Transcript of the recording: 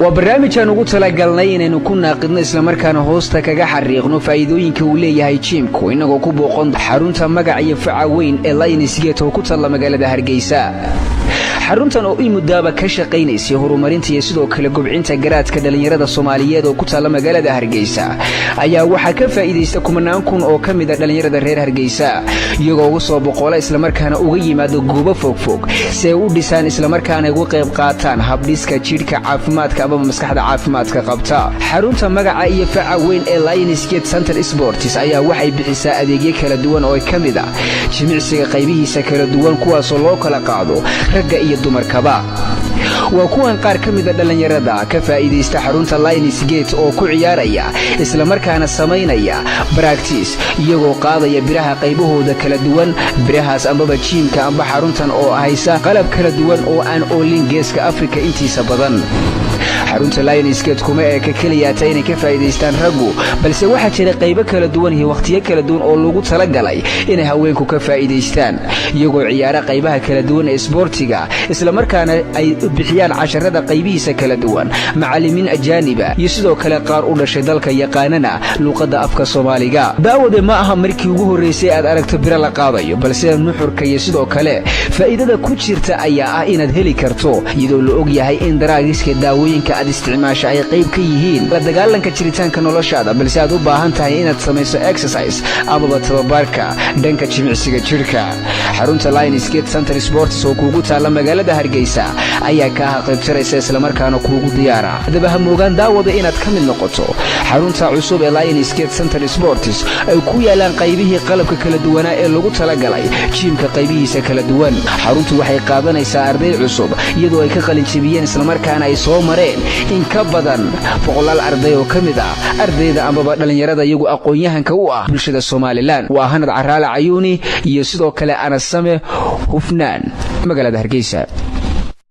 Waa barnaamij aan ugu talagalnay inaynu ku naaqidno, islamarkaana hoosta kaga xariiqno faa'iidooyinka uu leeyahay gym-ku, inagoo ku booqon xarunta magac iyo faca weyn ee Lions Gate oo ku taalla magaalada Hargeysa. Xaruntan oo in muddaaba ka shaqaynaysay horumarinta iyo sidoo kale gobcinta garaadka dhallinyarada Soomaaliyeed oo ku taalla magaalada Hargeysa ayaa waxaa ka faa'iidaysta kumanaan kun oo ka mida dhallinyarada reer Hargeysa, iyagoo uga soo boqola islamarkaana uga yimaado goobo fogfog si ay u dhisaan islamarkaana uga qayb qaataan habdhiska jidhka caafimaadka amaba maskaxda caafimaadka qabta. Xarunta magaca iyo faca weyn ee Lions Gate Center Sports ayaa waxay bixisaa adeegyo kala duwan oo ka mid ah jimicsiga qaybihiisa kala duwan, kuwaasoo loo kala qaado ragga iyo dumarkaba. Waa kuwan qaar ka mida dhallinyarada ka faa'iidaysta xarunta Lions Gate oo ku ciyaaraya islamarkaana samaynaya practice, iyagoo qaadaya biraha qaybahooda kala duwan, birahaas ambaba gym-ka amba xaruntan oo haysa qalab kala duwan oo aan oolin Geeska Afrika intiisa badan. Xarunta Lions Gate kuma eeka keliyaata inay ka faa'iidaystaan raggu, balse waxaa jira qaybo kala duwan iyo wakhtiyo kala duwan oo lagu talagalay inay haweenku ka faa'iidaystaan, iyagoo ciyaara qaybaha kala duwan ee isboortiga, islamarkaana ay bixiyaan casharada qaybihiisa kala duwan macallimiin ajaaniba iyo sidoo kale qaar u dhashay dalka, yaqaanana luuqadda afka Soomaaliga. Daawade, ma aha markii ugu horraysay aad aragto biro la qaadayo, balse nuxurka iyo sidoo kale faa'iidada ku jirta ayaa ah inaad heli karto, iyadoo la og yahay in drugs-ka, daawooyinka aad isticmaasha ay qayb ka yihiin la dagaalanka jiritaanka noloshaada, balse aad u baahan tahay inaad samayso exercise amaba tababarka dhanka jimicsiga jidhka. Xarunta Lions Gate Center Sports oo kuugu taalla magaalada Hargeysa ayaa kaa haqaybtiraysa islamarkaana kuugu diyaara. Haddaba ha moogaan, daawada, inaad ka mid noqoto xarunta cusub ee Lions Gate Center Sports, ay ku yaalaan qaybihii qalabka kala duwanaa ee lagu talagalay gym-ka qaybihiisa kala duwan. Xaruntu waxay qaadanaysaa arday cusub, iyadoo ay ka qalinjebiyeen islamarkaana ay soo mareen in ka badan boqolaal arday oo ka mid ah ardayda amaba dhallinyarada iyagu aqoon-yahanka u ah bulshada Somaliland. Waa Hanad Caraale Cayuuni iyo sidoo kale Anasame Hufnaan, magaalada Hargeysa.